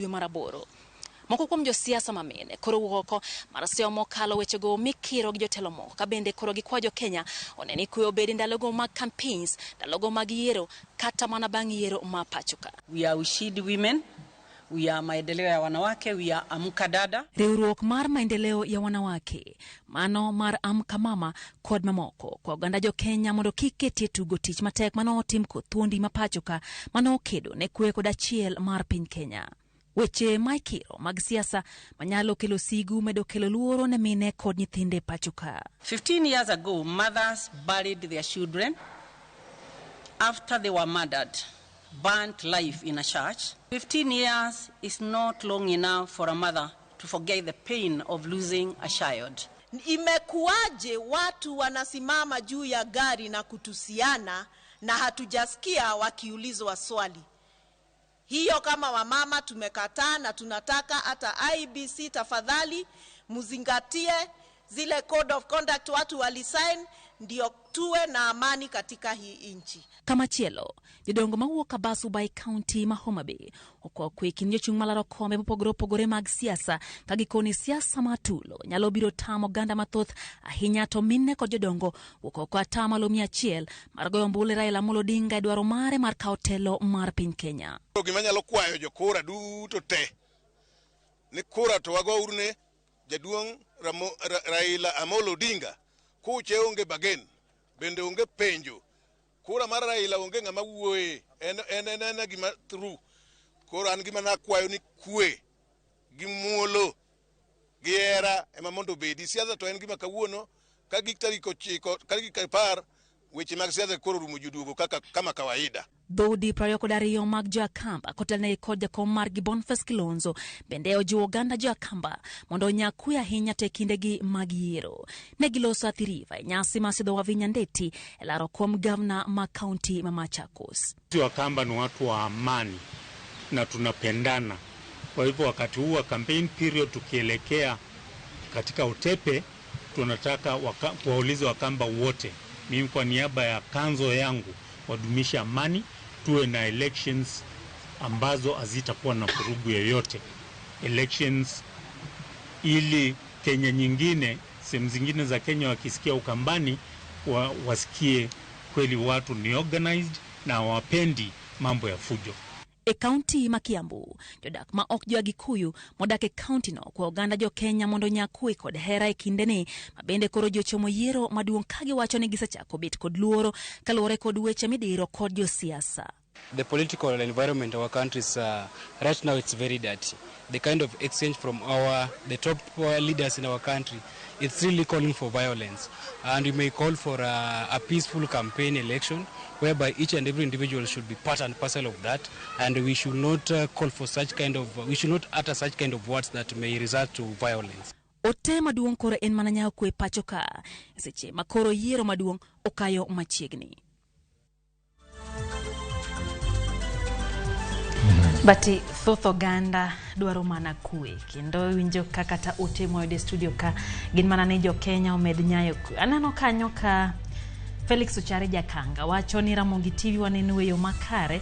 Dwe mar aboro. Moko kuom josiasa ma mine koro wuok oko mar seyo mokalo wechego mikiro gi jotelo moko ka bende koro gikwa jo Kenya one ni kwe obedi ndalogo mag campaigns, ndalogo mag yiero kata mana bang' yiero ma pacho ka. We are Ushindi Women, we are Maendeleo ya Wanawake, we are Amka Dada. Riwruok mar Maendeleo ya Wanawake, mano mar Amka Mama kod mamoko kwa oganda jo Kenya mondo kik ketie tugo tich matek mane otim kod thuondi ma pacho ka mane okedo ne kwe kod achiel mar piny Kenya. Weche ma ikiro mag siasa manyalo kelo sigu medo kelo luoro ne mine kod nyithinde pacho ka. 15 years ago, mothers buried their children after they were murdered, burnt life in a church. 15 years is not long enough for a mother to forget the pain of losing a child. Imekuwaje watu wanasimama juu ya gari na kutusiana na hatujasikia wakiulizwa swali? Hiyo kama wamama tumekataa na tunataka hata IEBC tafadhali mzingatie zile code of conduct watu walisign, ndio tuwe na amani katika hii nchi. Kamachielo, jodongo mawuok Kabasu by County ma Homa Bay okwa kwe kind jochung' malaro kombe mopogore opogore mag siasa ka gikoni siasa ma tulo nyalo biro tamo oganda mathoth ahinya to mine kod jodongo wuok oko atamalo 100 mar goyo ombulu Raila Amolo Odinga e dwaro mare mar kawo telo mar piny Kenya. Gima nyalo kwayo jokura duto te ni kura to wagouru ne jaduong' Raila Amolo Odinga. Kuche onge bagen, bende onge penjo. Kura mar Raila onge ng'ama wuoye, en en en gima true. Koro an gima nakwayo ni kwe gi muolo gi hera ema mondo obedi. Siasa to en gima kawuono ka gik tarik 9 ka gik 10 weche mag siasa koro rumo joduogo kaka kama kawaida. Dhoudi 22 mag jo Akamba kotelnegi kod jakom margi Boniface Kilonzo bende ojiwo oganda jo Akamba mondo onya kwe ahinya te kindegi mag yiero. Ne giloso Athi River e nyasi mar sidho Wavinya Ndeti e laro kom gavna ma kaunti ma Machakos. Sisi Wakamba ni watu wa amani na tunapendana. Kwa hivyo wakati huu wa campaign period tukielekea katika utepe, tunataka kuwauliza Wakamba wote, mimi kwa niaba ya kanzo yangu, wadumishe amani, tuwe na elections ambazo hazitakuwa na vurugu yoyote. Elections ili Kenya nyingine, sehemu zingine za Kenya wakisikia Ukambani wasikie kweli watu ni organized na hawapendi mambo ya fujo. E kaunti ma Kiambu, jodak ma ok jo Agikuyu modak e kaunti no kwa oganda jo Kenya mondo nyakwe kod hera e kindeni ma bende koro ji ochomo yiero maduong' ka giwacho ni gisechako bet kod luoro kaluwore kod weche midiro kod josiasa. The political environment of our country is right now it's very dirty. The kind of exchange from the top leaders in our country, it's really calling for violence. And we may call for a peaceful campaign election whereby each and every individual should be part and parcel of that. And we should not call for such kind of, we should not utter such kind of words that may result to violence. Ote maduong' koro en mana nyawo kwe pacho ka seche ma koro yiero maduong' okayo machiegni. Bati thoth oganda dwaro mana kwe kendo winjo ka kata ote moyudo e studio ka gin mana ni jo Kenya omed nyayo kwe. Aneno kanyo ka Felix Ochare Jakanga wacho ni Ramogi TV waneno e yo makare